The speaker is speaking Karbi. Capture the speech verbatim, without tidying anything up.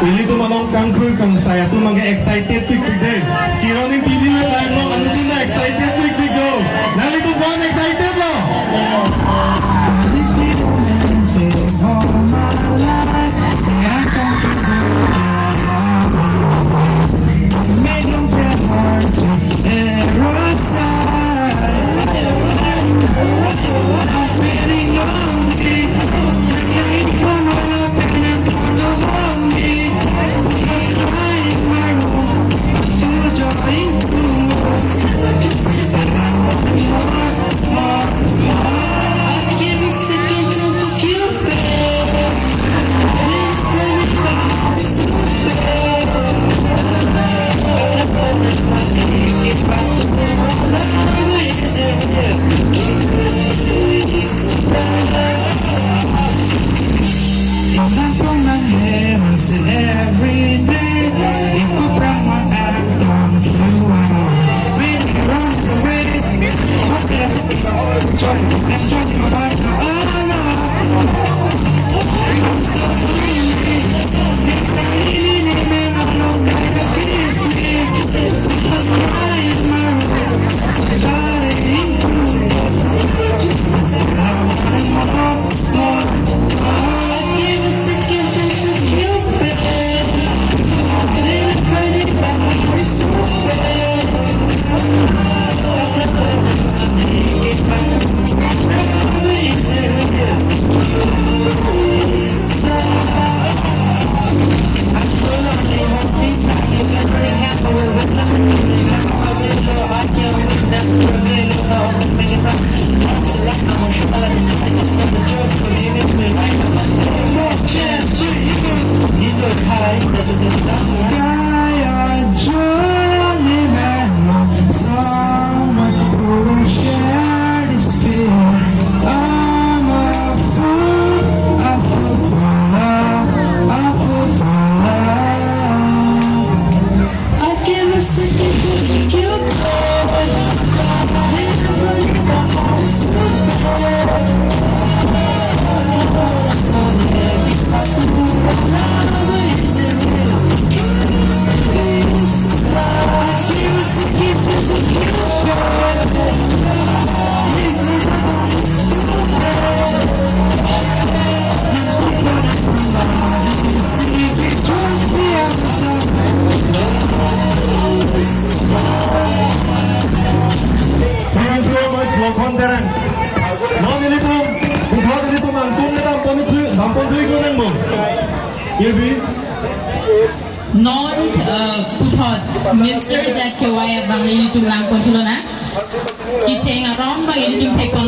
Ilitum along kangkrui kangsai atum abangke excited pikpik dei. Kiron Engleng T V le live lo, anutin ta excited pikpik jo. Nanglitum ko-an excited lo? Thank you so much, Lokhon Terang. Non ilitum, puthot ilitum nangtum le dampon thu, dampon thu iklo nang bo. Irbi. Non, uh, puthot, Mister Jat Kewai abang ilitum nangpon thu lonang. Kecheng aron abang ilitum thekpon